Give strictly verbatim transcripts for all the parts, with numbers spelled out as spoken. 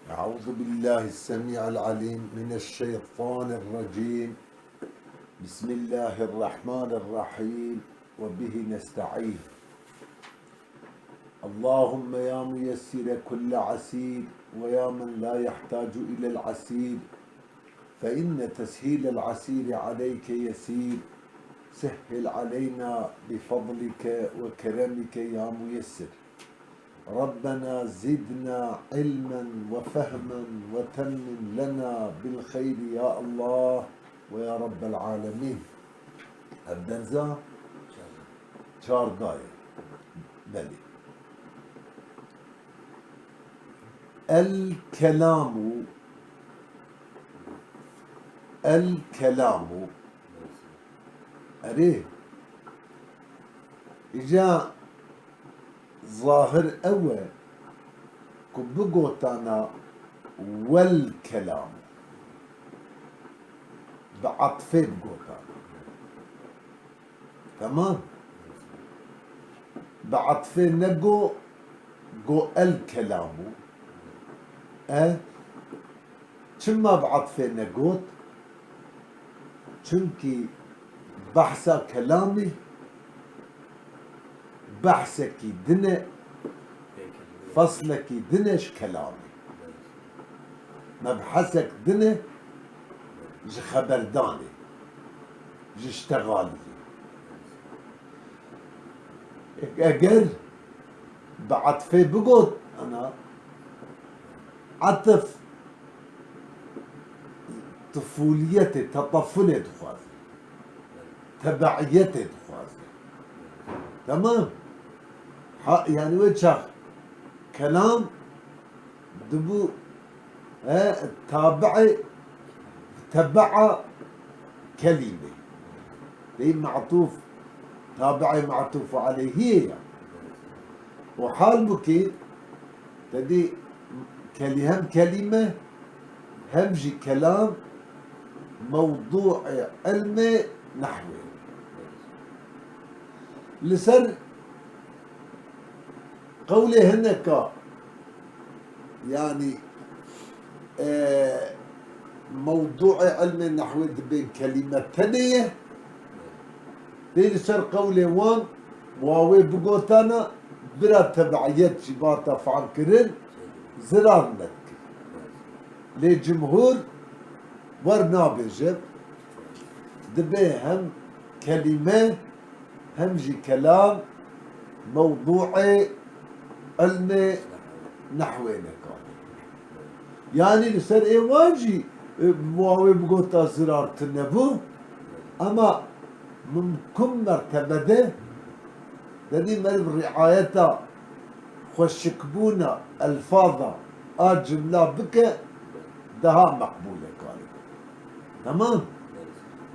أعوذ بالله السميع العليم من الشيطان الرجيم. بسم الله الرحمن الرحيم. وبه نستعين. اللهم يا ميسر كل عسير، ويا من لا يحتاج إلى العسير، فإن تسهيل العسير عليك يسير، سهل علينا بفضلك وكرمك يا ميسر. ربنا زدنا علما وفهما وتمم لنا بالخير يا الله ويا رب العالمين. Ev dersa çardayê. Belê. El kelamu, el kelamu. Erê, îca zahir ew e ku bigotana wel kelam, bi atfê bigotana. Temam. Bi atfê nego, go el kelamu. E, çima bi atfê negot? Çimkî behsa kelamê behsekî din e, feslekî din e ji kelamê. Mebhesek din e ji xeberdanê, ji ştegaliyê. Eger bi atfê bigot, ana, atif tifûliyetê, tetefulê dixwaze. Tebeiyetê dixwaze. Temam. Ha, yani wê çax kelam dibû, he, tabi'ê, tebe'a kelîme. Dê me'tûf, tabi'ê me'tûf aleyhiyê ya. Û halbukî, te dî kelî-, hem kelîme, hem jî kelam mewdû'ê ilmê nehwê. Li ser qewlê hineka, yanî, e, mewdû'ê ilmê nehwê dibên kelîme tenê ye. Dê li ser qewlê wan, wawê bigotana, bira tebeiyet jî bata fehm kirin, zirar nedikir. Lê cumhur wer nabêje, dibê hem kelîme, hem jî kelam mewdû'ê ilmê nehwê neka. Yanî li ser ê wan jî, e, wawê bigota zirar tune bû. Ema mimkun mertebe de, denî meriv riayeta xweşikbûna elfaza a cimla bike, daha meqbûl e kalê. Temam?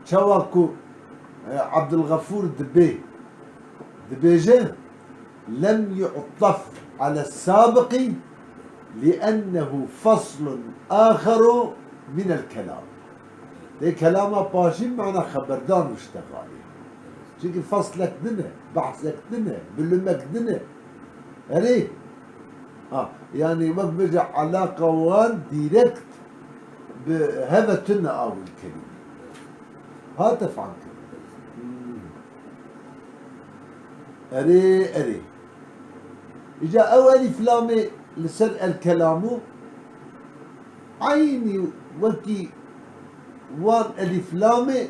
Çawa ku, e, Abdulgafûr dibê, dibêje, "Lem yu'taf ale sabiqî li'ennehu faslun axeru minel kelam." Dê kelama paşî mana xeberdan û ştegalî. Çimkî faslek din e, behsek din e, bilimek din e. Erê, ha, yanî wek bêje alaqa wan direkt bi heve tune awil kelîme. Hate fehm kirin. Hmm. Erê, erê. Îca ew elîf lamê li ser el kelamû eynî wekî wan elîf lamê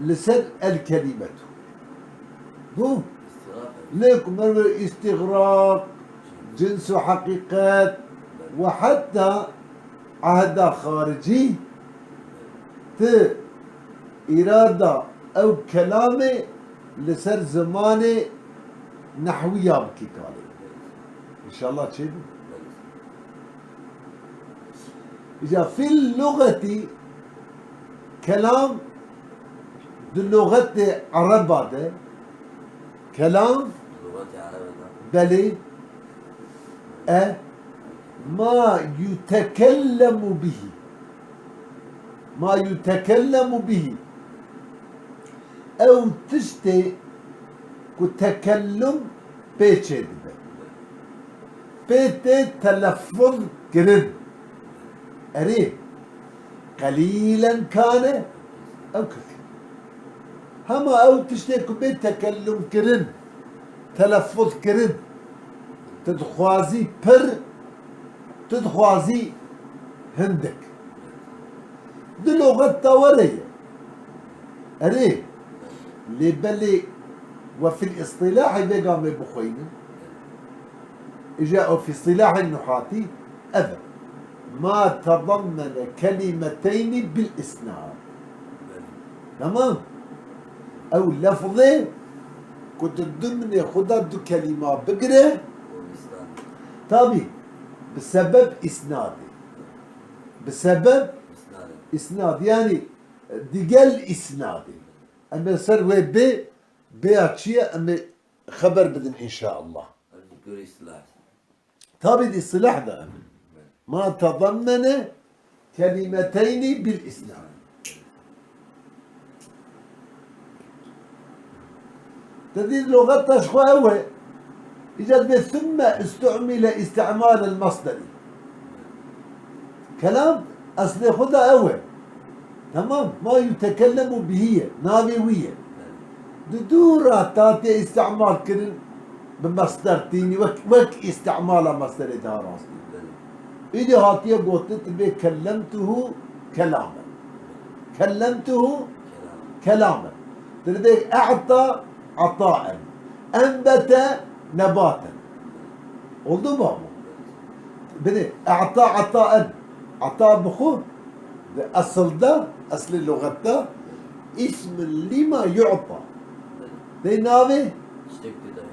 li ser el kelîmetû. Bû? Lê ku merve îstîxraq, cins û heqîqet we heta ehda xaricî, ti îrada ew kelamê li ser zimanê nehwiya bikî kalê. Înşallah çêbû. Îca fil luxetî kelam di luxetê ereba de kelam Luxetê erebe de. Belê. E, ma yutekellemu bihi. Ma yutekellemu bihi. Ew tiştê ku tekellum pê çêdibe. Pê tê teleffuz kirin. Erê, qelîlen kane ew kethîren. Hema ew tiştê ku bê tekellum kirin, teleffuz kirin, tu dixwazî pir, tu dixwazî hindik. Di loxet de were ye. Erê, lê belê we fil îstîlahî vê gamê bixweynin. Îja ew fî îstîlahên nuhatî ev e. Ma tedammene kelimeteynî bil îsnad. Belê. Tamam. Ew lefzê ku di dimnê xwe de du kelîma bigire. Û îsnad. Tabî, bi sebeb îsnadê. Bi sebeb Îsnadê. Îsnad, yanî digel îsnadê. Em ê ser wê bê, bêya çi ye? Em ê xeber bidin înşaallah. Ev dikir îstilah. Tabî di îstilah de em. Ma tedammene kelimeteynî bil îsnad. Te dî loxet te ji xwe ew e. Îca dibê thumme istu'mile îsti'malel masderî. Kelam eslê xwe de ew e. Temam. Ma yutekellemu bihî ye. Navê wî ye. Di dû re hatiye îstimal kirin bi masder tînî wek, wek îstimala masderê daha rastî. Îdî hatiye gotin tu bê kellemtuhu kelamen. Kellemtuhu kelamen. Tu dibê e'ta ataen. Enbete nebaten. Oldu mu bu? Binê, e'ta ataen. Ata bi xwe di esil de, eslê luxet de, ismin lima yu'ta. Tê navê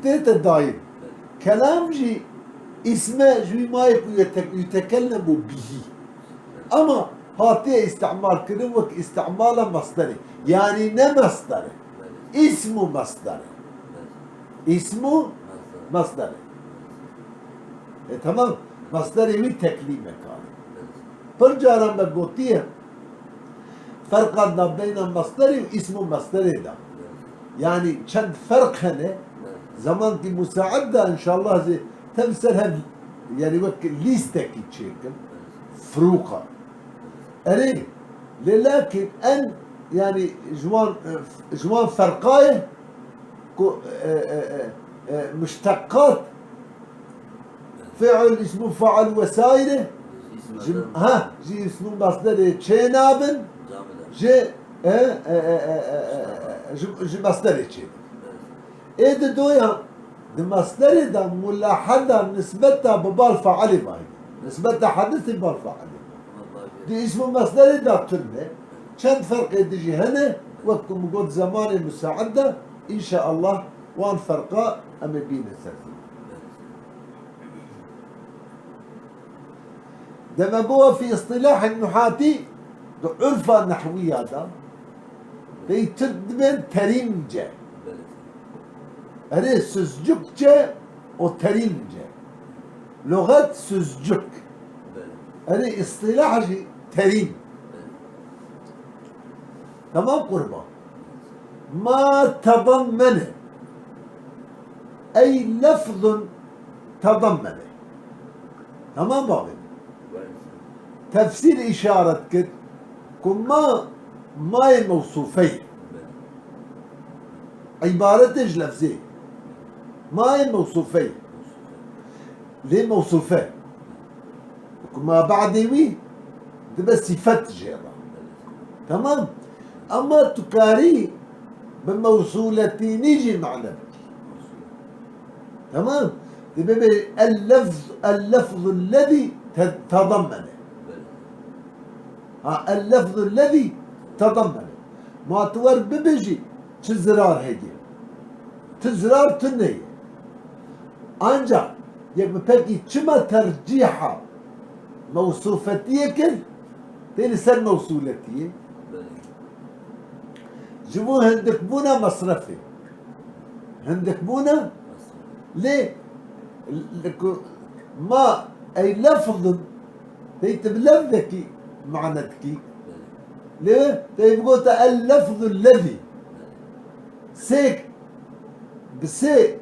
tê te dayîn. Kelam jî îsme ji wî mayê ku yete-, yutekellemu bihî. Ama hatiye îstimal kirin wek îstimala masderê. Yanî ne masder e. Îsmu masder e. Îsmu masder e. E, tamam. Masderê wî teklîmek e. Pir caran me gotiye, ferqa navbeyna masderê û îsmu masderê de. Yanî çend ferq hene. Zemankî musaid de înşallah zê tev ser hev, yanî wek lîstekî çêkim. Firûqa. Erê, lê lakin en, yanî ji wan, e, ji wan ferqa ye ku, e, e, e, e, muşteqat, fiil, îsmu fail vesaire, ji, ha, ji îsmu masderê çênabin, ji, e, e, ji, ji masderê çêdibin. Ê di doyan, di masderê de mulaheza nisbeta bi bal failê ve heye. Nisbeta hedisê bal failê ve. Di îsm û masderê de tune. Çend ferqê dijî hene, wek ku min got zemanê musaid de, înşaallah wan ferqa em ê bîne ser. Dema gowa fî îstîlahên nuhatî, di urfa nehwiya de, pey Tirk dibên terînce. Erê, sizcukçe û terînce. Luxet sizcuk. Erê, îstîlah jî terîn. Tamam qurban. Ma tedammene. Ey lefzun tedammene. Tamam babê. Tefsîr îşaret kir ku ma, mayê mewsûfe ye. Îbaretê ji lefzê. Mayê mewsûfe ye. Lê mewsûfe. Ku ma badê wî dibe sîfet jê re. Temam. Ema tu karî bi mewsûletînî jî mane bikî. Temam. Dibe bê el lefz, el lefzu lezî te-, tedammene. Ha, el lefzu lezî tedammene. Ma tu wer bibêjî, çi zirar heye? Tu zirar tune ye. Ancak yek bi pekî çima tercîha mewsûfetiyê kir, tê li ser mewsûletiyê? Ji bo hindikbûna mesrefê. Hindikbûna lê, li ku ma ey lefzun, tey tu bi lefzekî mane dikî. Lê tey bigota el lefzu lezî. Sê, bi sê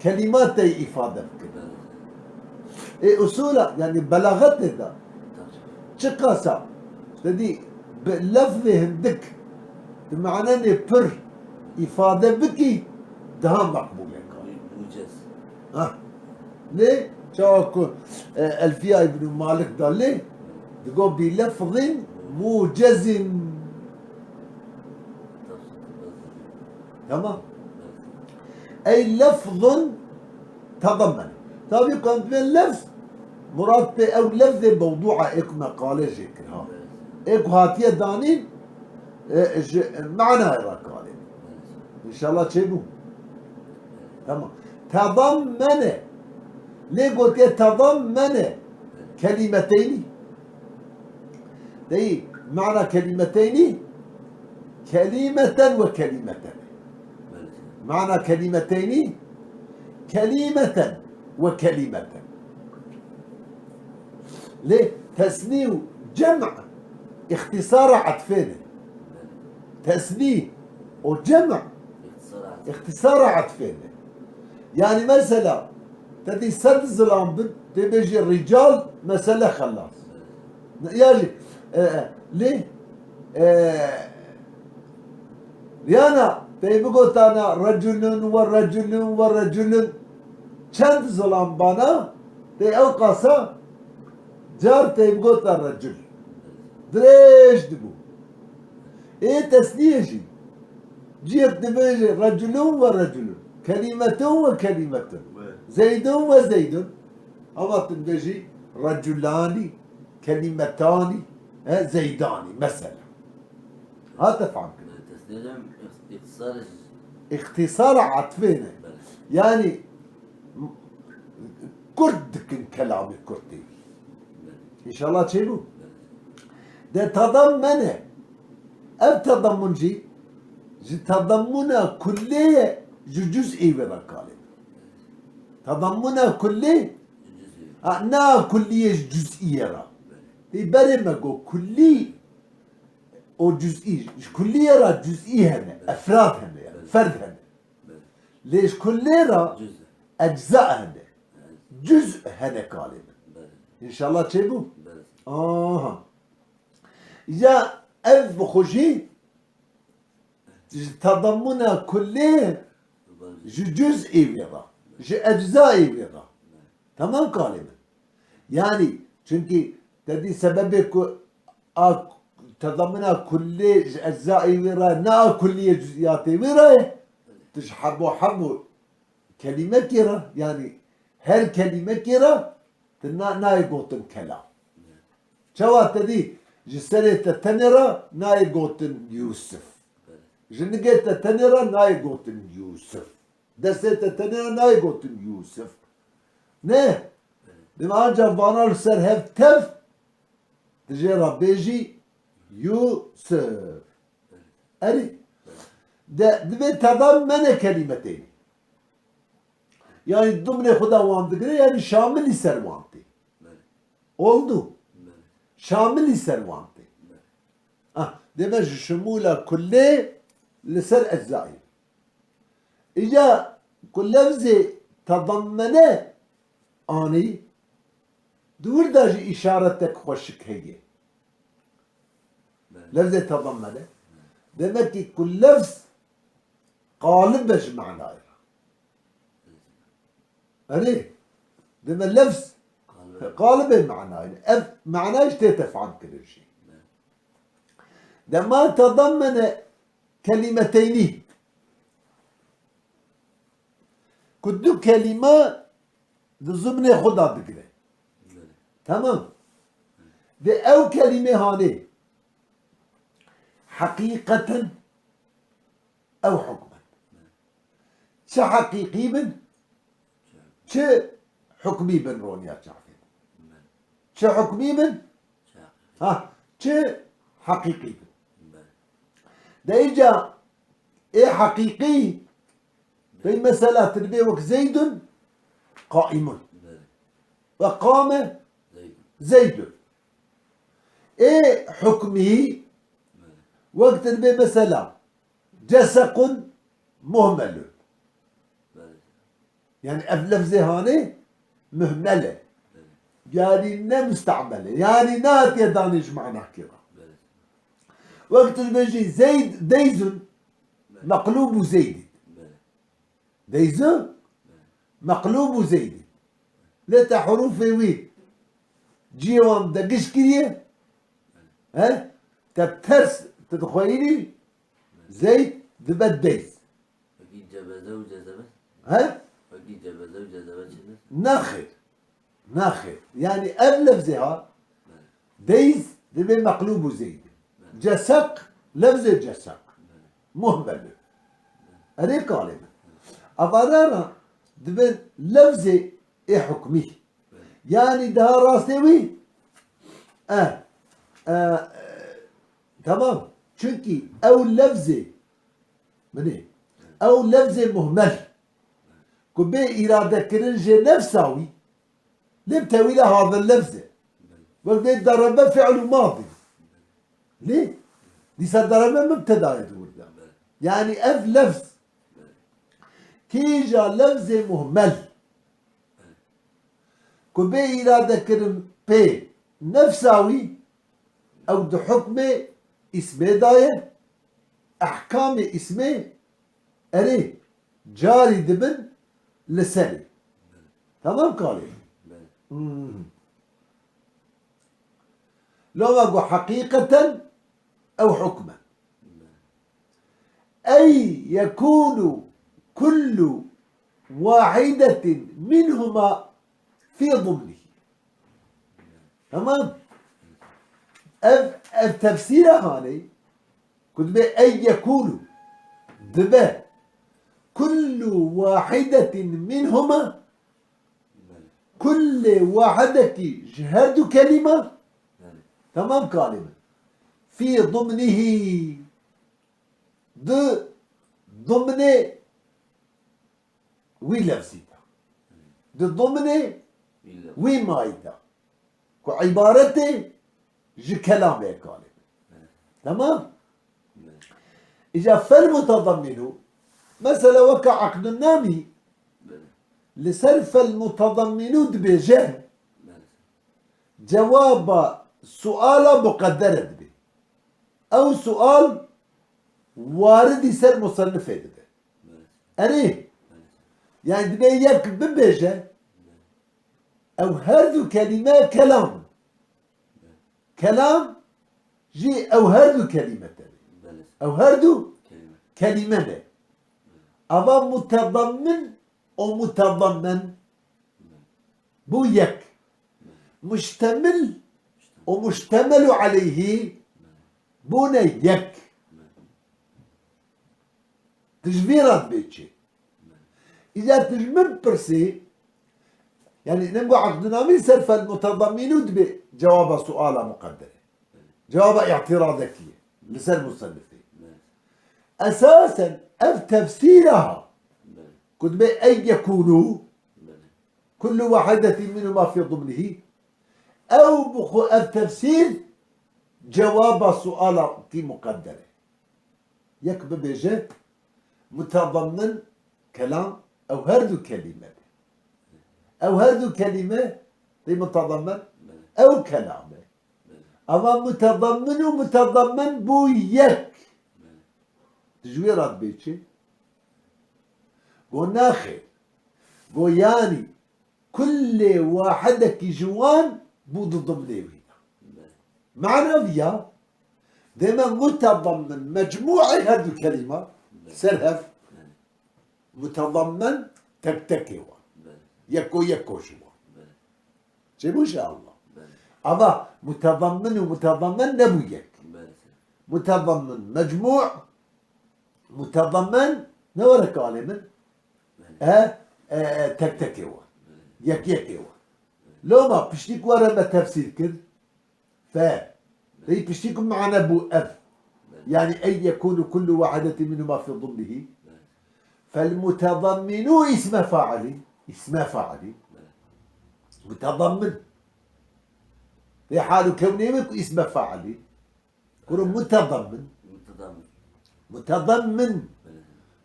kelîma tey îfade bikin. Ê usûla, yanî belaxetê de, Çiqasa te dî bi lefzê hindik di manenê pir îfade bikî, daha meqbûl e. Mucez. Ha. Lê çawa ku, e, Elfiya Îbnû Malik da lê digo bi lefzin mucezin. Tamam. Ey lefzun tadammene. Tabî ku em dibên lefz, murad pê ew lefzê mewdûa ê ku me qalê jê kir ha. Ê ku hatiye danîn, e, ji manayê re kalê. Înşallah çêbû. Tamam. Tedammene. Lê gotiye tedammene kelimeteynî. Deyî, mana kelimeteynî, kelimeten ve kelimeten. Mana kelimeteynî, kelimeten ve kelimeten. Lê tesnî û cem' îxtîsara etfê ne. Tesnî û cem' îxtîsara etfê ne. Yani mesela, te dî sed zilam bin, tê bêjî rical, mesele xelas. Ya jî, e, e, lê, e, yana, tey bigotana reculun ve reculun ve reculun, çend zilam bana, tey ew qasa car tey bigota recul. Dirêj dibû. Ê tesniyê jî. Cihek dibêje reculun ve reculun. Kelimetun ve kelimetun. Zeydun ve zeydun. Ama tu dibêjî reculani, kelimetani, he, zeydani, mesela. Hate fam kirin. Tesniyê îxtisar. Îxtisara atfê ne. Yani, kurt dikin kelamê kurtê. Înşallah çêbû. De tadammene. Ev tadammun jî, ji tadammuna kullê ye, ji cüz'î ve re kalê. Tadammuna kullê, ha, na kulliyê ji cüz'î ye ra. Tê berê me got kullî û cüz'î. Ji kulliyê ra cüz'î hene, efrad hene, yani, ferd hene. Lê ji kullê ra ecza hene. Cüz hene kalê min. Înşallah çêbû. Aha. Ya ev bi xwe jî ji tadammuna kullê, ji cüz'î vê ra, ji eczaî vê ra. Tamam kalê min. Yani, çünkü te dî sebebê ku a tedamina kullê ji eczaî wê re ne a kulliyê cüz'iyatê wê re ye. Tu ji hebo hebo kelîmekê re, yani her kelîmekê re tu na-, nayê gotin kelam. Çawa te dî ji serê te tenê re nayê gotin Yûsif. Ji nigê te tenê re nayê gotin Yûsif. Destê te tenê re nayê gotin Yûsif. Ne? Dema anca vana li ser hev tev, tu jê re bêjî Yûsif. Erê. De, divê tedammene kelîmeteyni. Yani dimnê xwe de wan digire, yani şamilî ser wan tê. Oldu. Şamilî ser wan tê. Ah, deme ji şimûla kullê li ser eczaî. Îca ku lefzê tedammene anî, di wir de jî îşaretek xweşik heye. Lefzê tedammene. Demek ki ku lefz qalib e ji manayê re. Erê, deme lefz qalibê manayê. Ev manayê jî tê tefam kirin jî. Dema tedammene kelimeteynî. Ku du kelîme di zimnê xwe de digire. Belê. Tamam. Vê ew kelîmê hanê heqîqeten ew hukmen. Belê. Çi heqîqî bin, çi hukmî bin roniya çavê. Belê. Çi hukmî bin? Çi heqîqî? Ha, çi heqîqî bin? Belê. De îca ê heqîqî, pey mesela tu dibê wek Zeydun qaimun. Belê. Ve qame Zeydun. Zeydun. Ê hukmî, belê, wek tu dibê mesela cesekun muhmelun. Belê. Yani ev lefzê hanê muhmel e. Belê. Yanî ne mustemel e. Yanî nehatiye danê ji manakê re. Belê. Wek tu dibêjî Zeyd, Deyzun, Belê. Meqlûbû Zeydî. Belê. Deyzun, Belê. Meqlûbû Zeydî. Lê te hurûfê wî cihê wan de giş kiriye. He? Te ters, tu dixweyînî Zeyd dibe Deyz. Wekî cebeze û cezebe? He? Wekî cebeze û cezebe çi ne? Naxêr. Naxêr. Yanî ev lefzê ha, Belê. Deyz dibe meqlûbû Zeydî. Belê. Ceseq, lefzê ceseq. Belê. Muhmel e. Erê kalê min. Avara ra dibe lefzê ê hukmî. Belê. Yanî daha rastê wî, e, e, e, tamam. Çunkî ew lefzê, binê, ew lefzê muhmel ku bê îradekirin jê nefsa wî, lê bi tewîla hazir lefz e. Wek vê darebe fi'lu madî. Lê dîsa darebe mubtedayê di wir de. Yanî ev lefz kîja lefzê muhmel ku bê îradekirin pê nefsa wî, ew di hukmê îsmê de ye, ehkamê îsmê erê carî dibin li serê. Tamam kalê? Belê. Hmm. Loma got heqîqeten ew hukmen. Belê. Ey yekûnu kullu wahidetin minhuma fî zimnî. Tamam. Ev, ev tefsîra hanê ku dibe ey yekûnu, dibe kullu wahidetin minhuma, Belê. Kullê wahidekî ji her du kelîma, Belê. Tamam kalê min. Fî zimnîhî, di zimnê wî lefzî de. Di zimnê Wî lefzî. Wî mayî de. Ku îbaretê ji kelamê kalê. Tamam? Îca fel mutadamminu, mesela weka Aqdun Namî, Belê. Li ser fel mutadamminu dibêje, Belê. Cewaba suala muqeddere dibe. Ew sual waridî ser musennifê dibe. Belê. Erê, Belê. Yani dibe yek bibêje, Belê. Ew her du kelîme kelam in. Kelam jî ew her du kelîme tevî. Belê. Ew her du Kelîme. Kelîme ne. Ava mutedammin û mutedammen Belê. Bû yek. Belê. Muştemil û muştemelu aleyhî Belê. Bûne yek. Belê. Tu ji vî re dibê çi? Îca tu ji min pirsî, yani, nem got Aqdunamî ser fel mutedamînû dibê cewaba suala muqedderê. Cewaba îtirazekî ye. Li ser musennifê. Esasen ev tefsîra ha. Ku dibê ey yekûnû, kullu wahidetin minhuma fî zimnihî. Ew bi xwe ev tefsîr cewaba suala kî muqedder e. Yek bibêje, mutedammin kelam, ew her du kelîme be. Ew her du kelîme tê mutedammin, ew kelam e. Ava mutedammin û mutedammen bû yek. Tu ji wê re dibê çi? Go nexêr. Go yanî Kullê wahidekî ji wan bû di dimnê wî de. Belê. Mana vî ya, dême mutedammin, mecmûê her du kelîma, Belê. Ser hev, Belê. Mutedammen tek tekê wan. Belê. Yeko yeko ji wan. Belê. Çêbû ji Allah. Belê. Ava mutedammin û mutedammen nebû yek. Belê. Mutedammin, mecmû, mutedammen, ne were kalê min? E, e, e, tek tekê wan. Yek yekê wan. Loma piştî ku were me tefsîr kir, fe. Rî piştî ku mane bû ev. Yani ey yekûnu kullu wahidetin minhuma fi zimnihi. Fel mutedamminu isme faili. Isme faili. Mutedammin. Rê hal û kewnê min ku isme faili. Kuro mutedammin. Mutedammin. Mutedammin. Belê.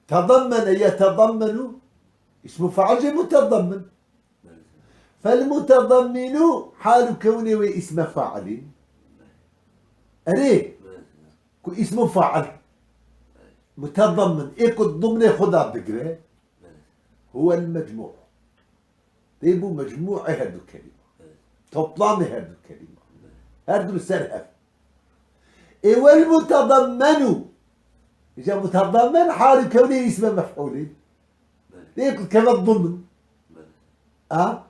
Tedammene yetedammenu. İsmu fail jê mutedammin. Belê. Fel mutedamminu halu kewnê wê îsme failîn. Erê, ku îsmu fail. Mutedammin, ê ku dimnê xwe da digire, huwel mecmû. Tê bû mecmûê her du kelîma. Toplamê her du kelîma. Her du li ser hev. Ê wel mutedammenu. Îca mutedammen halî kewnê îsme mef'ûlî. Belê. Tê ku keve dimn. Belê. A?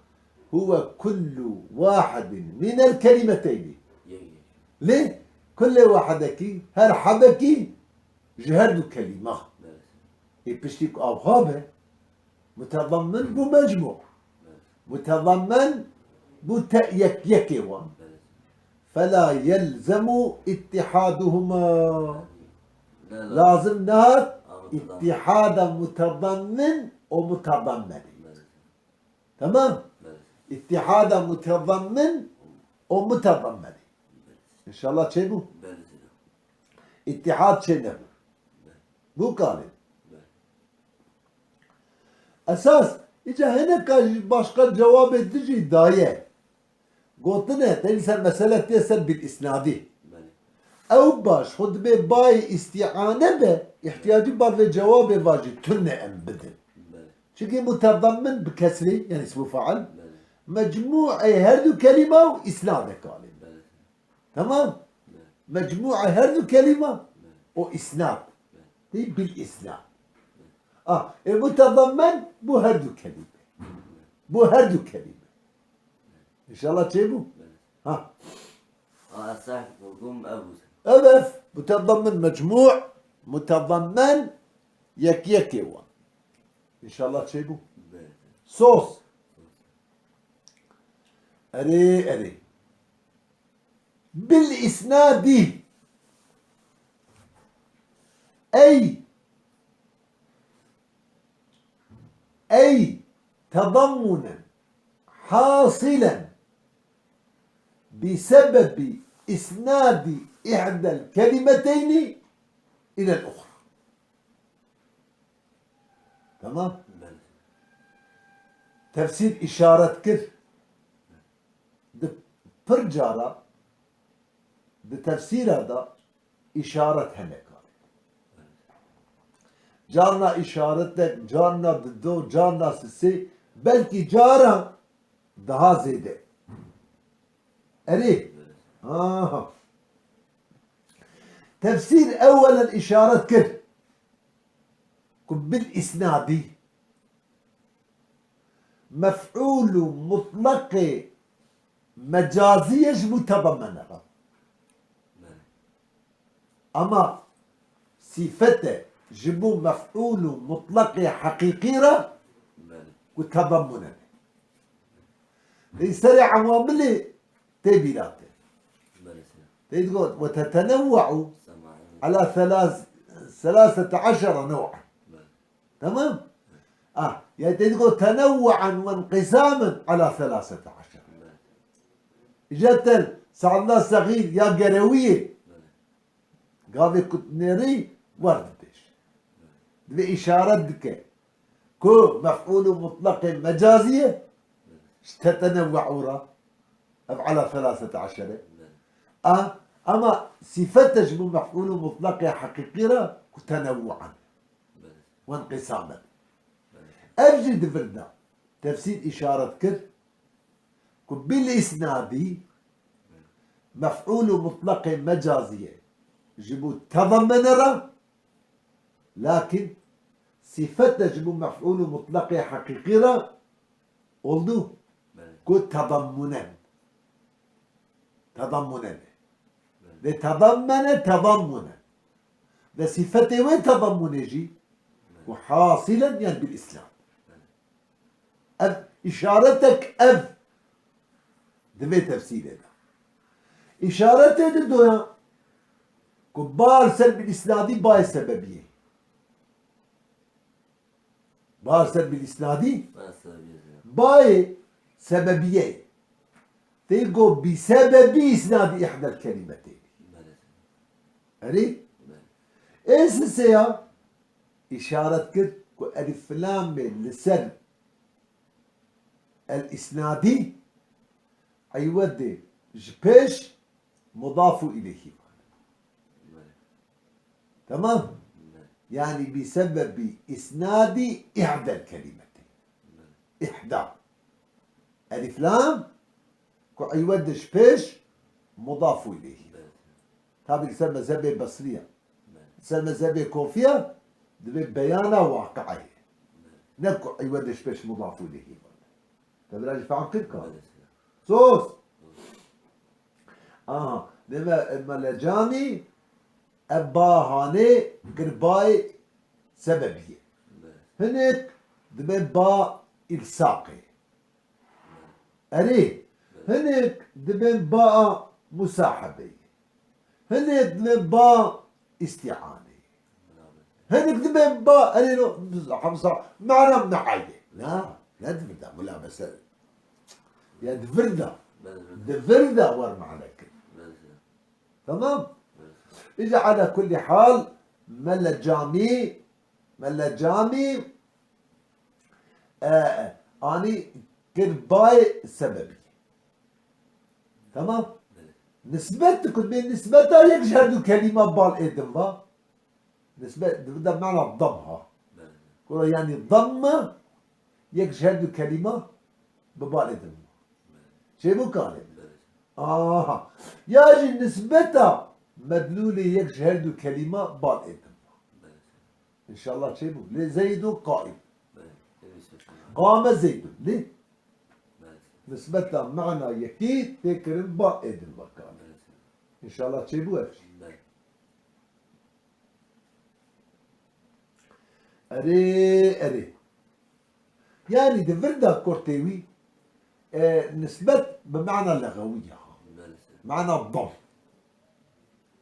Huwe kullu wahidin minel kelimeteyni. Yek, yek. Lê kulê wahidekî, her hebekî ji her du kelîma. Belê. Ê piştî ku avha be, mutedammin bû mecmû. Belê. Mutedammen bû te yek yekê wan. Belê. Fela yelzemu ittihaduhuma. Ne lazim? Lazim nehat, a, mutedammin. İttihada mutedammin û mutedammenî. Belê. Tamam? Belê. İttihada mutedammin û mutedammenî. Belê. İnşallah çê bû? Belê. İttihad çê nebû. Belê. Bû kalê. Belê. Esas, îca hineka jî başqa cewabê din jî daye. Gotine, te dîsa mesele tê ser bil isnadî. Belê. Ew baş, xwe dibê bayê îstîane be, îhtiyacî bar vê cewabê va jî tune em bidin. Belê. Çimkî mutedammin bi kesrî, yani ismu fail, belê, mecmûê her du kelîma û îsnadek alê. Belê. Tamam? Belê. Mecmûê her du kelîma, belê, û îsnad. Belê. Tê bil îsnad. Belê. Ah, e, mutedammen bû her du kelîme. Belê. Bû her du kelîme. İnşallah çê bû? Belê. Ha. A, esah bû, bûm ev bû. Ev, ev, mutedammin mecmû, mutedammen yek yekê wan. İnşallah çê bû? Belê. Sos. Erê, erê. Bil isnadî. Ey, ey tedammunen hasilen bi sebebi isnadi ihdel kelimeteyni ilel uxra. Tamam? Belê. Tefsîr îşaret kir. Di pir cara, di tefsîra de îşaret hene kare. Carna îşaretek, carna dido, carna sisê, belkî cara daha zêde. Erê. Aha. Tefsîr ewwelen îşaret kir ku bil îsnadî mef'ûlû mutleqê mecazî ye ji bo tedemmene re. Belê. Ama sîfete ji bo mef'ûlû mutleqê heqîqî re, belê, ku tedemmune be. Lê serê ewamilê tê bîra te. Belê. Tê digot, "Ve tetenewwe'u ala selas-, selasete aşere nev'en." Belê. Tamam? Ah, ya tê digot, "Tenewwe'en ve inqisamen ala selasete aşere." Belê. Îca te Se'dna Sexîr ya gerewiyê, belê, gavê ku dinêrî wer dibêj. Divê îşaret dike ku mef'ûlû mutleqê mecazî ye, ji tetenewwe'û re, ev ala selasete aşere. A, ama sîfete ji bo mef'ûlû mutleqê heqîqî re ku tenewwe'en. Wen qîsamen. Ev jî di vir de tefsîr îşaret kir ku bil îsnadî mef'ûlû mutleqê mecazî ye ji bo tedemmene re, lakin sîfete ji bo mef'ûlû mutleqê heqîqî re oldu, belê, ku tedammunen. Tedammunen. Belê. Ve tedammene tedammunen. Ve sîfetê wê tedammunê jî, belê, ku hasilen, yani bil isnad. Belê. Ev îşaretek ev di vê tefsîrê de. Îşaretê didoyan ku bar ser bil isnadî bayê sebebiyê. Bar ser bil isnadî. Bar ser bil isnadî. Bayê sebebiyê. Tê go bi sebebi isnadî ihdel kelimeteyni. Belê. Erê? Belê. Ê sisê ya îşaret kir ku elif lamê li ser El-îsnadî, îwedê ji pêş mudafû îleyhî. Belê. Temam? Belê. Yanî bi sebebî îsnadî îhdel kelîmetê. Belê. Îhda. Elîf lam, ku îwedê ji pêş mudafû îleyhî. Belê. Tabî li ser mezhebê Besrî ye. Belê. Li ser mezhebê Kofî ye, divê beyana waqi'ê ye. Belê. Ne ku îwedê ji pêş mudafû îleyhî. Te bira jî fehm kir ka? Belê. Sos. Aha, deme, e, Mele Camî, e, ba hanê kir bayê sebebiyê. Belê. Hinek dibên ba îlsaqê. Erê, hinek dibên ba musahebeyê. Hinek dibên ba îstîanê. Hinek dibên ba, erê no, hemsa, mana meayê. Na, ne di vir de, mulabese. Ya di vir de. Di vir de war mana kir. Tamam? Îca ala kullî hal, Mele Camî, Mele Camî, e, anî kir bayê sebebî. Tamam? Belê. Nisbet dikut, bê nisbeta yek ji her du kelîma bal êdin va. Nisbet, di vir de mana dam ha. Belê. Kura yanî dam mı? Yek ji her du kelîma bi bal êdin va. Belê. Çêbû karê. Belê. Aha. Ya jî nisbeta medlûlê yek ji her du kelîma bal êdin va. Belê. Înşallah çêbû. Lê Zeydun qaîm. Belê. Qame Zeydun. Lê Belê. Nisbeta mana yekî tê kirin ba êdin va karê. Belê. Înşallah çêbû ev jî. Belê. Erê, erê. Yanî di vir de kurtê wî, e, nisbet bi mana lexewî ya. Belê. Mana dam.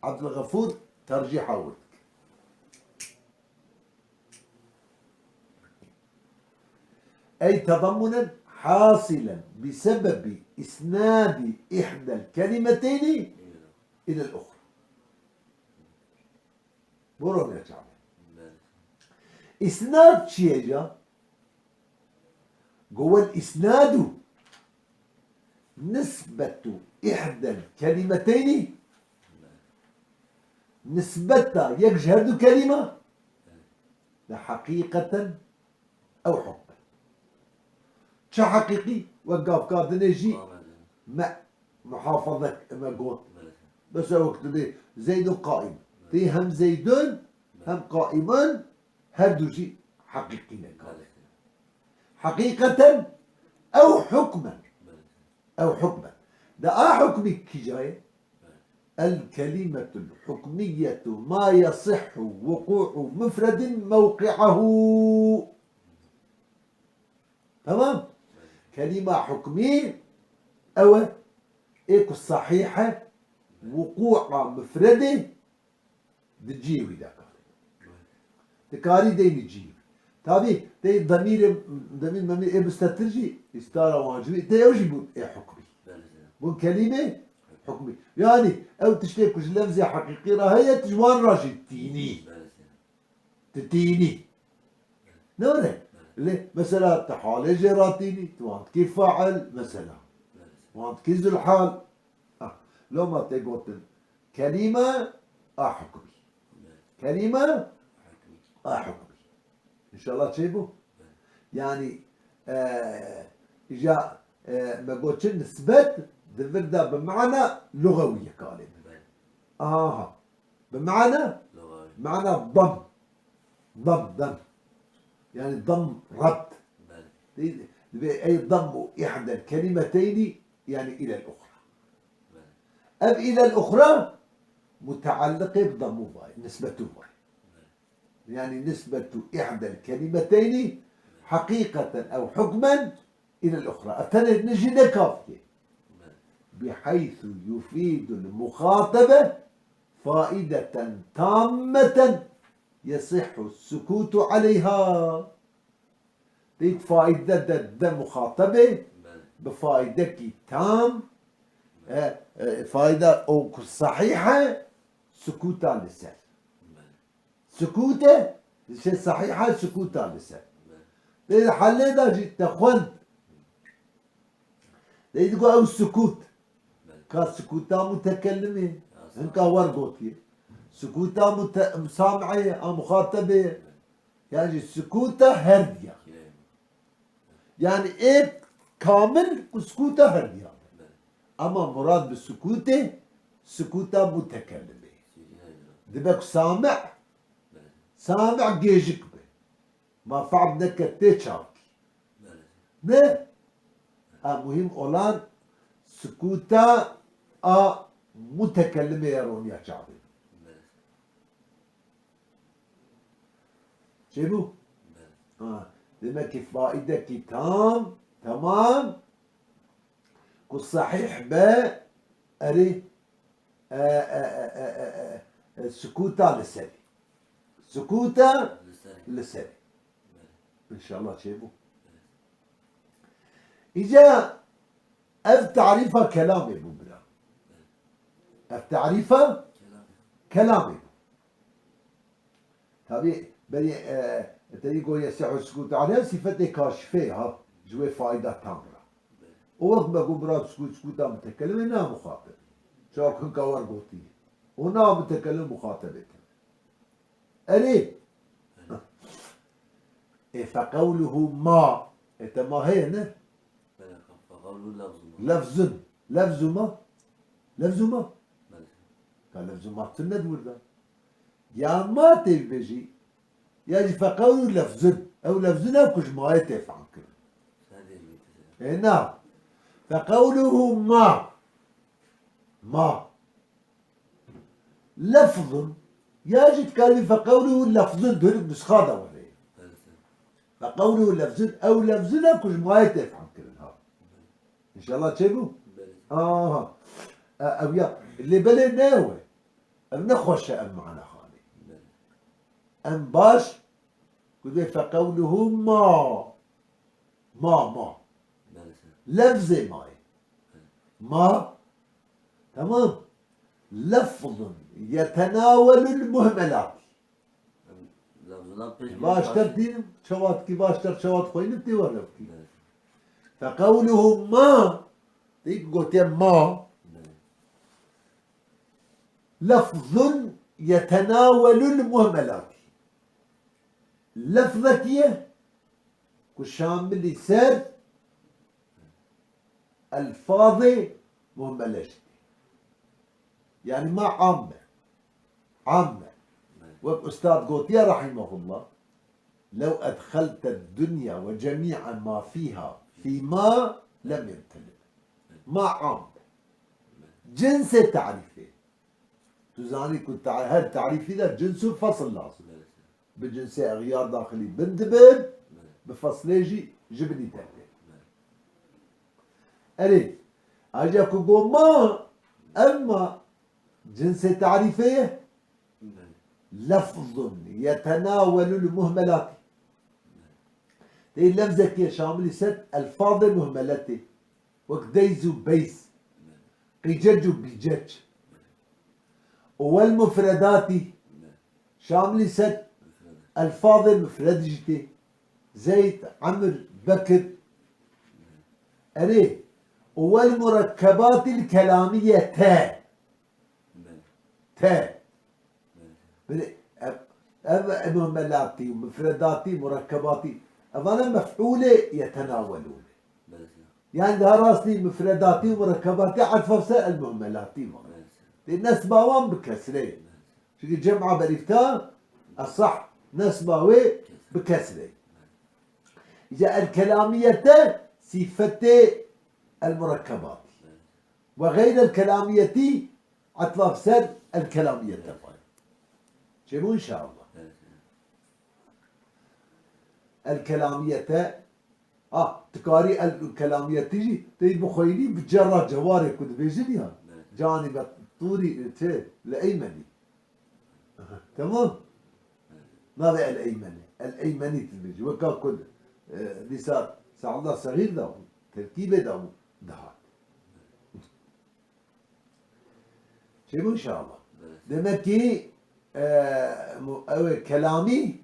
Abdulgafur tercîha wir dike. Ey tedammunen hasilen bi sebebi isnadi ihdel kelimeteyni ilel uxra. Boro ne çabe. Belê. Isnad çi ye ca? Go wel isnadu nisbetu ihdel kelimeteyni, nisbeta yek ji her du kelîma, de heqîqeten ew hukmen. Çi heqîqî? Wek gavka dinê jî me muhafazek me got. Mesela wek tu dê Zeydun qaîm. Tê hem Zeydun hem qaîman her du jî heqîqî ne. Heqîqeten ew hukmen. Ew hukmen. De a hukmî kîja ye? El kelimetul hukmiyetu ma yasihhu vuku'u mufredin mewqi'ahu. Tamam? Kelîma hukmî ew e, ê ku sahîh e, wuku'a mufredê di cihê wî de kare. Dikarî deynî cihê wî. Tabî, tey demîrê, demîr memîr ê bistetir jî, îstara wan ji wî, tey ew jî bûn ê hukmî. Bûn kelîmê hukmî. Yanî, ew tiştê ku ji lefzê heqîqî re heye, tu ji wan re jî tînî. Tu tînî. Ne were? Lê mesela tu halê jê re tînî, tu wan dikî fail, mesela. Wan dikî zulhal. Ah, loma tê gotin kelîme a hukmî. Kelîme a hukmî. Înşallah çêbû. Yanî, e, îja, e, me got çi nisbet di vir de bi mana lugewî ye kalê. Aha. Bi mana? Lugewî. Mana dam. Dam, dam. Yanî dam red. Belê. Dibê ey dammu ihdel kelimeteyni, yanî ilel uxra. Belê. Ev ilel uxra mutealliqê bi damû vay, nisbetû vay. Belê. Yanî nisbetu ihdel kelimeteyni heqîqeten ew hukmen ilel uxra. Ev tenê ne jî ne kafiyê. Belê. Biheysu yufîdul muxatebe faideten tammeten yesihhu sukutu aleyha. Dît faîde de, de muxatebê, belê, bi faîdekî tam, e, e, faîde o ku sahîh e, sukuta li ser. Belê. Sukût e, şey sahîh e, sukuta li ser. Belê. Dê di helê de jî te xwend. Ê digo ew sukût. Belê. Ka sukûta mutekellimê. Ya, hinka wer gotiye. Sukûta mute-, sami'ê, a muxatebê. Belê. Yan jî sukûta her diya. Belê. Yani ê kamil ku sukûta her diya. Belê. Ama murad bi sukûtê, sukûta mutekellimê. Belê. Dibe ku sami', belê, sami' gêjik be. Ma fehm neke tê çavkî. Belê. Ne? Ha, muhîm olan sukûta a mutekellimê ya roniya çavê. Belê. Çêbû? Belê. Ha, demek ki faîdekî tam, temam, ku sahîh be, erê, e, e, e, e, e, e, sukûta li serî. Sukûta li serî. Li serî. Belê. Înşallah çêbû. Belê. Îca ev tarîfa kelamê bû bira. Belê. Ev tarîfa kelamê bû. Tabî berî, e, te yî goye sehû sukût alî sîfetê kaşifê ha, ji wê faîda tam ra. Belê. O wext me got bira sukût, sukûta mutekelimê na muxatib. Çawa hinka wer gotiye. O na mutekelim muxatibê te. Erê. Ê feqewluhu ma. Ê te ma heye ne? Belê, feqewluhu lefzu ma. Lefzun. Lefzu ma. Lefzu ma. Belê. Ka lefzu ma tu ne di wir de. Ya ma tê bibêjî, ya jî feqewlu lefzun. Ew lefzun ew ku ji mayê tê fehm kirin. Sen dê ji wî tê. Ê na. Feqewluhu ma. Ma. Lefzun, ya jî dikarî feqewluhu lefzun, di nusxa de were. Belê. Feqewluhu lefzun, ew lefzun e ku ji mayê tê fehm kirin ha. Înşallah çêbû? Belê. Aha. E, ew ya, lê belê ne ew e. Ev ne xweş e, ev mana xanê. Belê. Em baş, ku dê feqewluhu ma. Ma, ma. Belê. Lefzê ma ye. Ma, tamam. Lefzun yetenawelul muhmelat. Lefzuna pêş Baştir dînim, çawa dikî baştir, çawa dixwînim, tê were dikî. Evet. Feqewluhu ma, dî gotiye ma. Evet. Lefzun yetenawelul muhmelat. Lefzekî ye ku şamilî ser elfazê muhmele jî tê. Yani ma am be. Am be. Wek ustad gotiye rahimehullah, "Lew edxelte dunya ve cemî'a ma fîha fî ma lem yentelib." Ma am be. Cinsê tarîfê. Tu zanî ku ta-, her tarîfî de cins û fesl lazim e. Bi cinsê exyar daxilî bin dibin, bi feslê jî ji binî dertê. Erê, aja ku go ma, ev ma cinsê tarîfê ye. Lefzun yetenawelul muhmelatî. Tê lefzekê şamilî ser elfazê muhmeletê. Wek deyz û beyz, qîcec û bîcec. Û wel mufredatî, şamilî ser elfazê mufred jî tê. Zeyd, Emir, Bekir. Erê, û wel murekkebatîl kelamiyete. Te. Belê, ev, ev muhmelatî û mufredatî, murekkebatî, evana mef'ûlê yetenawelûn. Yani daha rastî mufredatî û murekkebatî etfa ser el muhmelatî var. Tê nesba wan bi kesrê. Çünkü cem'a berîfta esah nesba wê bi kesrê. Îca el kelamiyete sîfetê el murekkebatî. Ve gayr el kelamiyetî etfa ser el kelamiyete pay. Çêbû inşallah. Evet, evet. El kelamiyete, ah, tu karî el kelamiyetî jî tê bixwînî bi cerra cewarê ku dibêjin ya. Evet. Canî ve tûrî, çi, le eymenî. Aha, tamam. Evet. Navê el eymenî. El eymenî tu dibêjî. Weka ku, e, dîsa Se'da Sexîr de bû, terkîbê de bû, dihat. Çêbû inşallah. Evet. Demek ki, e, mu-, ew ê kelamî,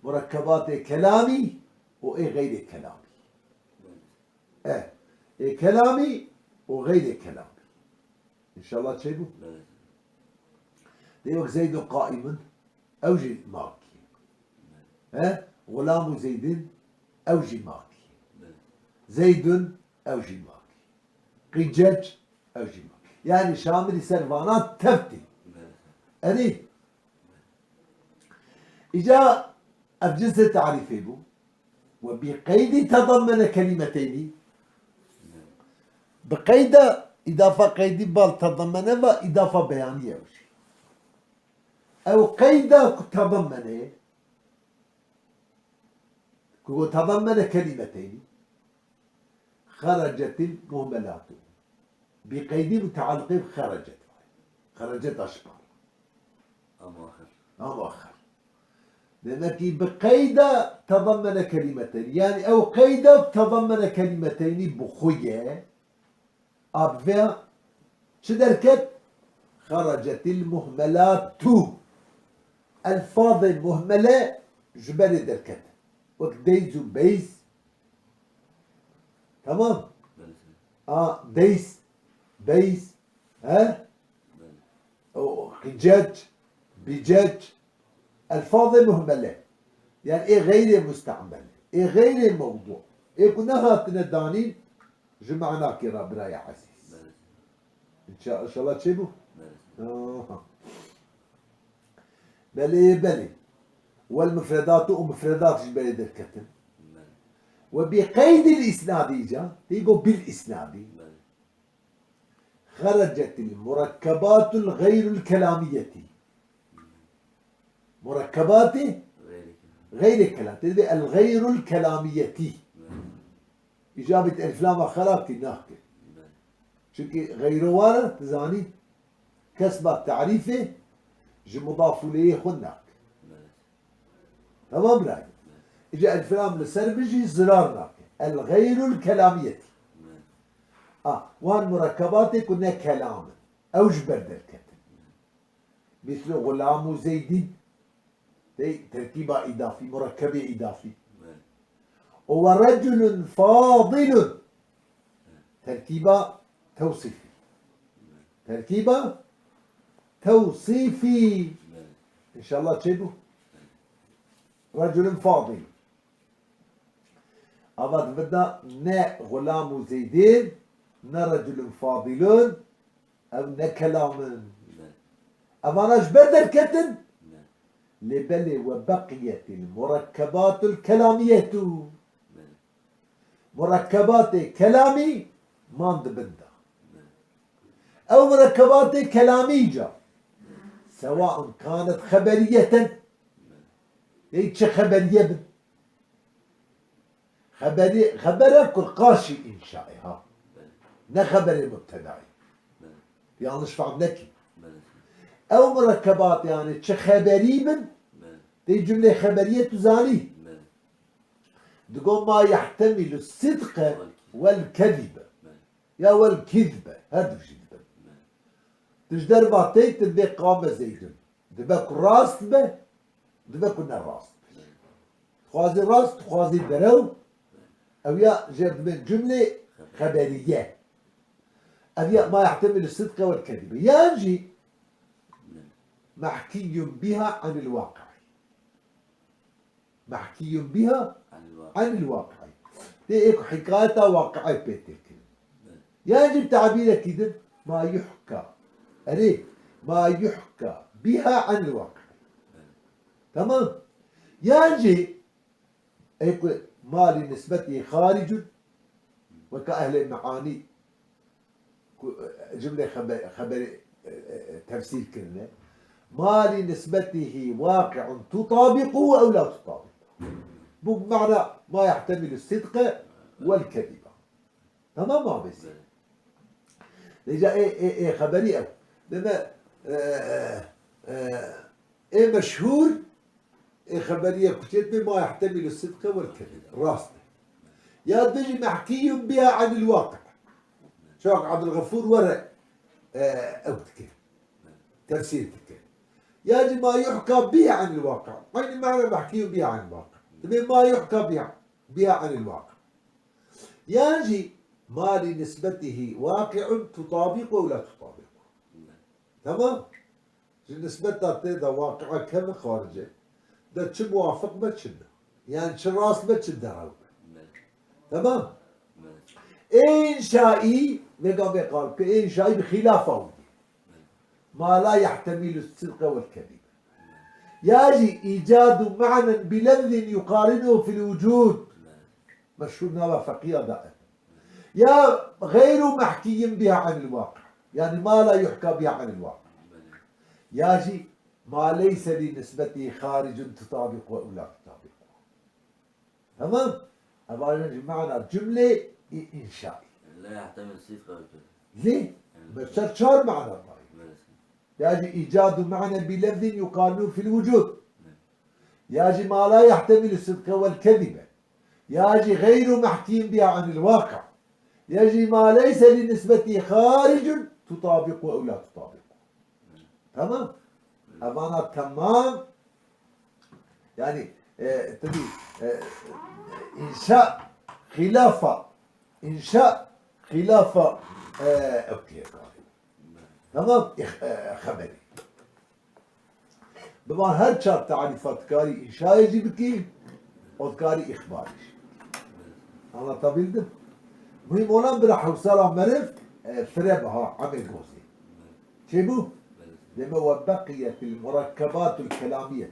murekkebatê kelamî û ê xeyrê kelamî. Evet. E, Ê kelamî û xeyrê kelamî. Înşallah çêbû. Belê. Dê wek Zeydun qaimun, ew jî makî. He? Xulamu Zeydin, ew jî makî. Belê. Zeydun, ew jî makî. Qîcec, ew jî makî. Yani Şamilî ser vana tevtî. Belê. Erî. Îca ev cinsê tarîfê bû. Ve bi qeydî tedemmene kelimeteynî. Bi qeyda îdafa qeydî bal tedemmene ve îdafa beyanî ye ew jî. Ew qeyda ku tedemmene, ku tedemmene kelimeteynî. Xerecetil muhmelatu. Bi qeydî mutealliqê bi xerecet. Xerecet aşpar. Ama axir. Ama axir. Demek ki bi qeyda tedemmene kelimeteyn. Yani ew qeyda tedemmene kelimeteynî bi xwe ye. A bi vê çi derket? Xerecetil muhmelatu. Elfazê muhmele ji berê derket. Wek deyz û beyz. Tamam. Belê. A, deyz, beyz, he? Belê. O, qicec, bicec, elfazê muhmele. Yani ê xeyrê mustemel, ê xeyrê mewdu, ê ku nehatine danîn, ji manakê re biraya ezîz. Belê. Înşa-, înşallah çêbû? Belê. Aha. Belê, belê. Wel mufredatu û mufredat ji berê derketin. Belê. Ve bi qeydil îsnadî îca, tê got bil îsnadî. Belê. Xerecetil murekkebatul xeyrul kelamiyetî. Murekkebatê Xeyrê kelam. Xeyrê kelam. Tê divê el xeyrul kelamiyetî. Belê. Îca bit elflama xerab kî nake. Belê. Çunkî xeyro wara, tu zanî, kesba tarîfê ji mudaf ileyhê xwe nake. Belê. Tamam birayê. Belê. Îca elflam li ser bijî zirar nake. El xeyrul kelamiyetî. Belê. A, wan murekkebatê ku ne kelam in. Ew ji ber derketin. Mîslu xulam û zeydîn. Dey terkîba îdafî, murekkebê îdafî. Belê. Û we reculun fadilun. Terkîba tewsîfî. Terkîba tewsîfî. Belê. Înşallah çêbû. Reculun fadil. Ava di vir de ne xulam û zeydîn, ne reculun fadilun, ew ne kelam in. Belê. Evana ji ber derketin. Belê. Lê belê we beqiyetil murekkebatul kelamiyetu. Belê. Murekkebatê kelamî man di bin de. Belê. Ew murekkebatê kelamî ca. Sewaun kanet xeberiyeten. Belê. Ê çi xeberiye bin. Xeberî, xebere ku qaşî înşaê ha. Belê. Ne xeberê mubtedayê. Belê. Yanlış fehm nekî. Belê. Ew murekkebat yani çi xeberî bin, Belê. Tê cumlê xeberiye tu zanî. Belê. Digo ma yehtemîlu sidqe Wel kezîb. Wel kezîbe. Belê. Ya wel kîzbe. Her du jî dibin. Belê. Tu ji derva tê tu vê qame Zeydun. Dibe ku rast be, dibe ku ne rast be. Dixwazî rast, dixwazî derew, ew ya jê dibên cumlê xeberiye. Ev ya ma yehtemîlu sidqe wel kezîbe. Yan jî mehkîyun biha anil waqi'î. Mehkîyun biha Anil waqi'. Anil waqi'î. Tê ê ku hikayeta waqi'ê pê tê kirin. Belê. Yan jî bi tabîrekî din, ma yuhka. Erê, ma yuhka biha anil waqi'î. Belê. Tamam. Yan jî ê ku ma li nisbetî xaricun, weka ehlê meanî ku, e, cumlê xebe-, xeberê, e, e, e, tefsîr kirine. Ma li nisbetihî waqi'un tutabiqu ew la tutabiqu. Bu mana ma yehtemîlu sidqe wel kezîba. Tamam mı abisi? Belê. Lêca ê, ê, ê xeberî ew. Deme, e, e, e, ê meşhûr, ê xeberiye ku çê dibê ma yehtemîlu sidqe wel kezîbe. Rast e. Ya dibêjî mehkîyun biha anil waqi'. Çak Abdulgafûr were, e, ew dike. Tefsîr dike. Ya jî ma yuhka biha anil waqi'. Aynı mana mehkîyun biha anil waqi'. Dibê ma yuhka biha, biha anil waqi'. Yan jî ما لنسبته واقع تطابق أو لا تطابق. Tamam. Ji nisbeta tê de waqi'a keve xarice. De çi muwafiq be çi ne. Yani çi rast be çi derew be. Tamam. Ê înşaî, vêga vê qal ke ê înşaî bi xîlafa wî. Ma la yehtemilu sidqe wel kedibe. Ya jî îcadu ma'nen bi lefzin yuqarinuhu fil wucud. Meşhûr nava feqîya da ev. Ya xeyru mehkîyin biha anil waqi. Yani ma la yuhka biha anil waqi. Ya jî ma leyse li nisbetî xaricun tutabiqu ew la tutabiqu. Tamam? Ev jî mana cümle î-, înşaî. La yehtemil sidqa. Lê, me ser çar mana dayî. Ya jî îcadu ma'nen bi lefzin yuqarinu fil wucud. Ya jî ma la yehtemilu sidqe wel kedibe. Ya jî xeyru mehkîyin biha anil waqi. Ya jî ma leyse li nisbetî xaricun tutabiqu ew la tutabiqu. Tamam? Evana tamam. Yani, e, tabii, e, inşa xilafa, inşa xilafa, e, okey. Tamam? İh-, e, xeberi. Bi van her çar tarîfa dikarî înşayê jî bikî, û dikarî îxbarî jî. Anlatabildim? Muhîm olan bira hewsala meriv, e, fire biha, emê gozê. Çêbû? Deme we beqiyetil murekkebatul kelamiyet.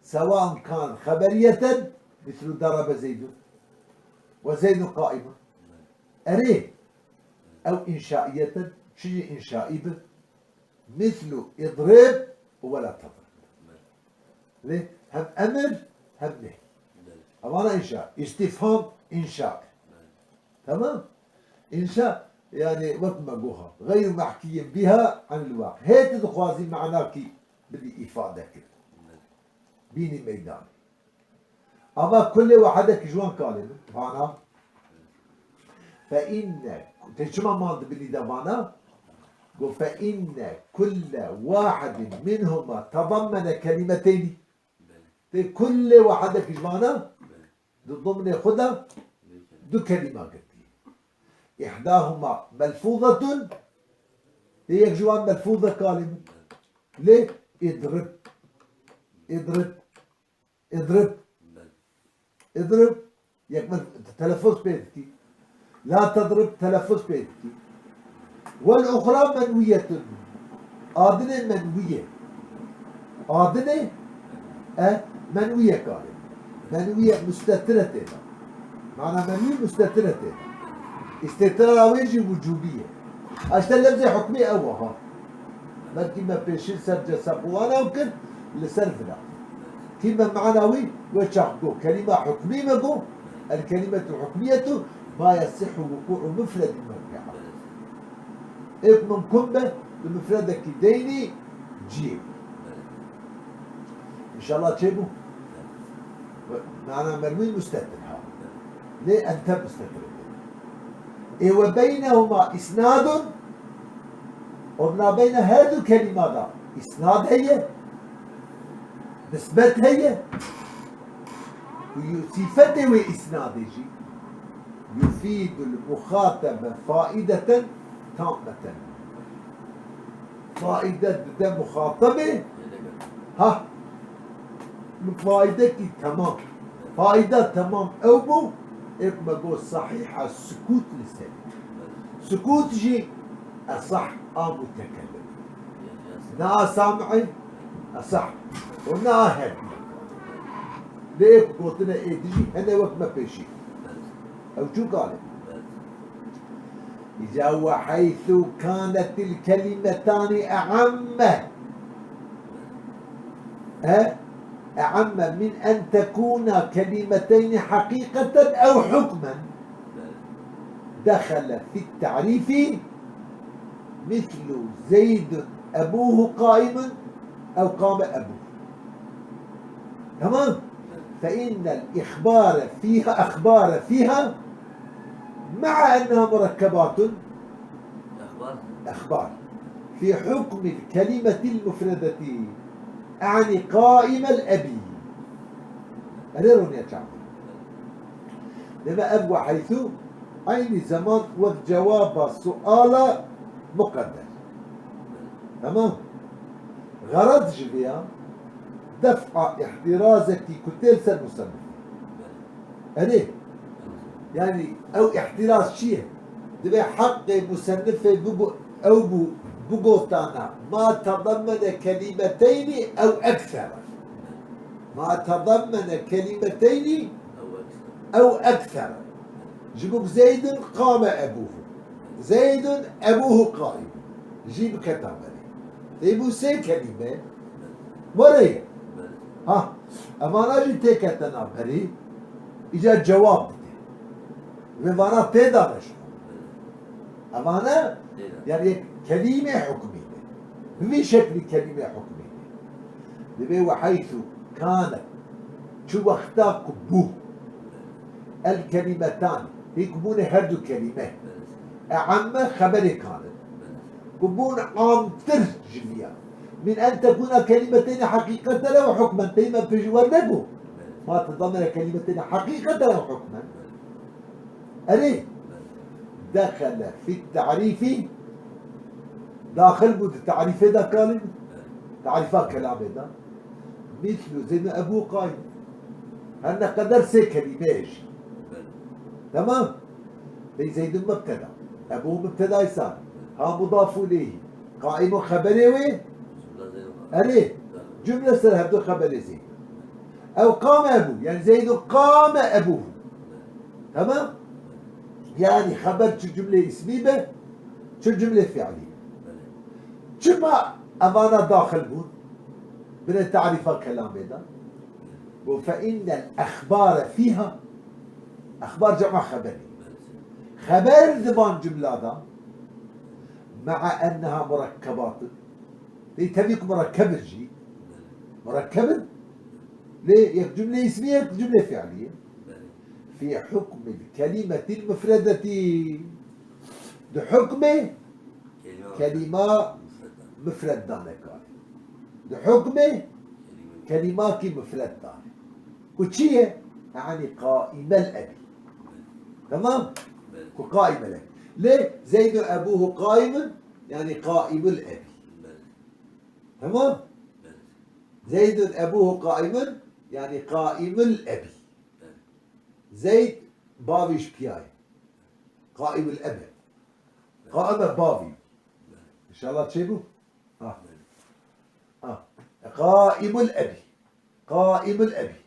Sewan kan xeberiyeten, mislu darabe Zeydun. Ve Zeydun qaimun. Erê, ew înşaiyeten, çi jî înşaî bi. Mislu idrib û wela tedrib. Lê hem emir hem nehy. Evana înşa. Îstîfham înşa. Tamam? Înşa, yani wek me goha. Xeyru mehkîyin biha anil waqi. Hê tu dixwazî manakî bidî îfade kir. Bînî meydanê. Ava kulê wahedekî ji wan kalê min, vana. Fe inne, tê çima man di binî de vana? Go fe inne kulle wahedin minhuma tadammene kelimeteyni. Tê kulê wahedekî ji vana, di domnê xwe de du kelîma girtî. Îhdahuma melfûzetun, tê yek ji wan melfûz e kalê min. Lê idrib. Idrib. Idrib. Belê. Idrib, yek min telefuz pê dikî. La tedrib, telefuz pê dikî. Wel uxra menwiyetun. Adinê menwiye. Adinê, e, menwiye kare. Menwiye mustetire tê de. Mana menwî mustetire tê de. Îstîtira wê jî wucûbî ye. Eşte lefzê hukmî ew e ha. Belkî me pêşî ser cesa quwana kir, li ser vira. Kî me mana wî, wê çax got. Kelîma hukmî me got, el kelimetul hukmiyetu ma yesihhu wuku'u mufredin mevdi'a. Êk mumkun be, bi mufredekî deynî ciyê. Înşallah çêbû. Mana merwî mustetir ha. Lê ente mustetir. Ê we beynehuma îsnadun, û di navbeyna her du kelîma de îsnad heye, nisbet heye. Û sîfetê wê îsnadê jî yufîdul muxatebe faîdeten tammeten. Faîde dide muxatebê. Ha. Faîdekî temam. Faîda temam ew bû, êk me got sahîha sukût li ser. Sukût jî esah a mutekellim. Na a sami'î esah. Û na a her. Lê êk gotine ê dijî hene wek me pêşî. Ew çû kalê. Îca وحيث كانت الكلمتان أعم، أعم من أن تكونا كلمتين حقيقة أو حكما، دخل في التعريف مثل زيد أبوه قائم أو قام أبوه. تمام؟ فإن الإخبار فيها، أخبار فيها، مع أنها مركبات، أخبار. أخبار، في حكم الكلمة المفردة، أعني قائم الأبي. Erê roniya çawa. Deme ev وحيث Eynî zeman wek cewaba suala muqedder. Tamam. Xerad ji vê ya def'a îhtirazekî ku tê li ser musennifê. Erê. Yanî ew îhtiraz çi ye? Divê heqê musennifê bigo-, ew bû bigotana ma tedemmene kelîmeteynî ew ekser. Ma tedemmene kelîmeteynî ew ekser. Ji bo Zeydun qame ebuhu. Zeydun ebuhu qaim. Jî biketa berê. Tê bû sê kelîme. Were ye. Ha, evana jî tê kete nav berê. Îca cewab dide. Vê vana tê da reş. Evana, yani yek kelîme hukmî ne. Bi vî şeklî kelîme hukmî ne. Divê ve heysu kane. Çi wexta ku bû. El kelîmetan. Hî ku bûne her du kelîme. E'emme xeberê kane. Ku bûn amtir ji viya. Min en tekuna kelîmeteyni heqîqeten ew hukmen. Teyme pêjî we nebû. Ma tedamene kelîmeteyni heqîqeten ew hukmen. Erê. Dexele fit tarîfî. Daxil bû di tarîfê de kalî. Tarîfa kelamê de. Mîslu Zeydun Ebu Qayyim. Her ne qeder sê kelîme ye jî. Belê. Tamam? Pey Zeydun mübteda. Ebu mübtedayê sani. Ha mudafu leyhi. Qaimun xeberê wê. Cümle Zeydun. Erê. Belê. Cümle ser hevdu xeberê Zeydun. Ew qame Ebu. Yani Zeydun qame Ebu. Tamam? Yani xeber çi cümle ismî be, çi cümle fiilî. Belê. Çima evana daxil bûn? Binê tarîfa kelamê de. Got, "Fe innel exbare fîha." Exbar cema xeberî. Xeber di van cumla de. Me'a enneha murekkebatun. Lê tevî ku murekkeb in jî. Murekkeb in. Lê yek cumle ismî ye, yek cumle fiilî ye. Fî hukmil kelimetil mufredetî. Di hukmê kelîma mufred dane karê. Di hukmê kelîmakî mufred dane. Ku çi ye? Yani qaimel ebî. Tamam? Ku qaimel ebî. Lê Zeydun ebuhu qaimun, yani qaimul ebî. Tamam? Zeydun ebuhu qaimun, yani qaimul ebî. Zeyd bavî ji piya ye. Qaimul ebe. Qaime bavî. İnşallah çêbû. Ha. Ha. Qaimul ebî. Qaimul ebî.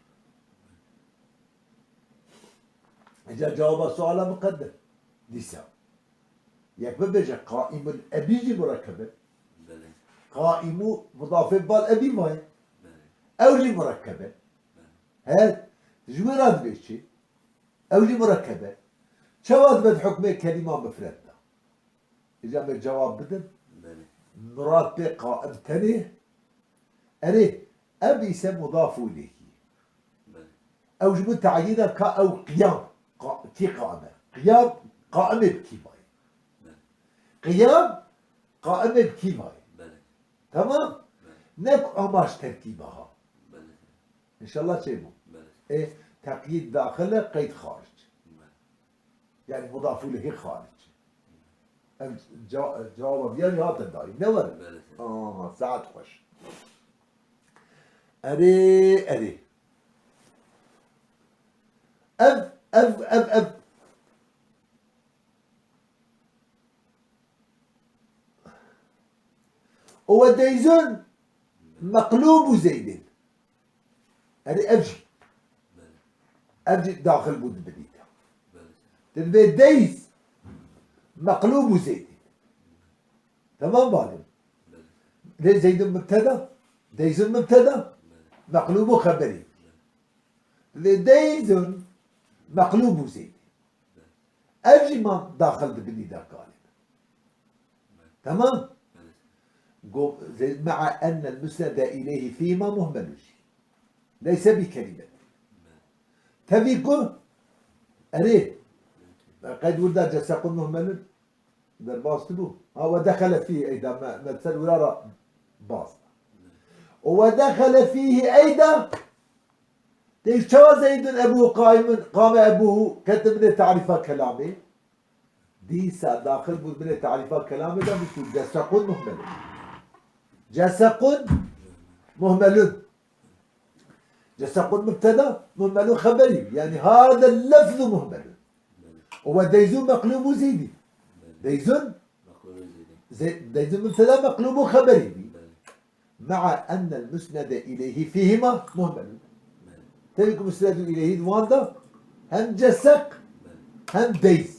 Îca cewaba suala muqedder. Dîsa. Yek bibêje qaimul ebî jî murekkeb e. Belê. Qaimu mudafê bal ebî maye. Belê. Ew jî murekkeb e. Belê. He? Ji wê re dibê çi? Ew jî murekkeb e. Çawa dibe di hukmê kelîma mufred de? Îca me cewab bidin. Belê. Murad pê qaim tenê. Erê, ev îse mudaf û ileyhî. Belê. Ew ji bo teyîna ka ew qiyam, qa-, kî qaim e? Qiyam, qaimê bi kî maye? Belê. Qiyam, qaimê bi kî maye? Belê. Tamam? Belê. Ne ku amaş terkîba ha. Belê. İnşallah çêbû. Belê. E, teqyîd daxil e, qeyd xaric. Belê. Yani mudaf ileyhî xaric. Ev ca-, cewaba viya jî hate dayî. Ne were? Belê. Aha, saet xweş. Erê, erê. Ev, ev, ev, ev. O we deyzun meqlûb û Zeydin. Erê ev jî. Belê. Ev jî daxil bû di binî de. Belê. Di vê deyz meqlûb û Zeydin. Tamam balim. Belê. Lê Zeydun mübteda. Deyzun mübteda. Belê. Meqlûb û xeberî. Belê. Lê deyzun meqlûb û Zeydin. Ev jî ma daxil di binî de kalê. Tamam? Go-, ze-, me'a ennel musnede ileyhi fîma muhmelun jî. Leyse bi kelimet. Tevî ku, erê, qeyd wir da cessequn muhmelun, derbas tu bû. Ha, we dexele fî eyda me, me ser wira ra bas. O we dexele fîhi eyda, Tê çawa Zeydun Ebu Qaymun, qame Ebuhu, kete binê tarîfa kelamê? Dîsa daxil bû binê tarîfa kelamê de, bû جسق مهمل. جسق مهمل. جسق مبتدا، مهمل xeberî. Yani هذا اللفظ مهمل. Û we ديز مقلوب û زيد. ديز، Maqlûbê zêdî. Ze-, ديز مبتدا مقلوب û xeberî bî. Belê. مع أن المسند إليه فيهما مهمل. Belê. Tevî ku musnedû îleyhî di wan de hem جسق, Belê. Hem ديز. Belê, belê.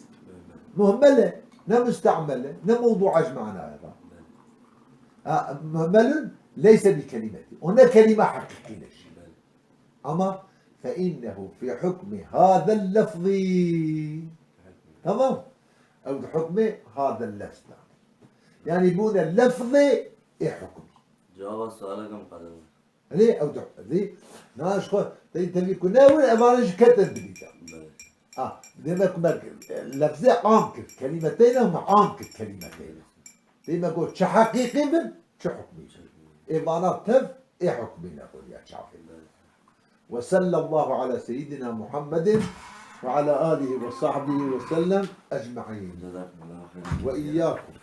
Muhmel e, ne mustemel e, ne mewdû ji manaya da. Belê. Ha, مهمل ليس بكلمة. O ne kelîme heqîqî ne. Belê. Ama فإنه في حكم هذا اللفظ. Tamam. Ew di hukmê هذا اللفظ de. Yani bûne lefzê ê hukmî. Cevaba sualekê min qedebû. Hani ew di, di, na ji xwe, te, tevî ku ne win, evanê ji ketin bidîta. Belê. Ha, demek ku me lefzê am kir, kelîmeteyna me am kir kelîmeteyna. Demek ku çi heqîqî bin, çi hukmî bin. Ê vana tev, ê hukmî ne xwe ya çavê. Belê. وصلى الله على سيدنا محمد وعلى آله وصحبه وسلم أجمعين. Cezakumullahu hayran. وإياكم.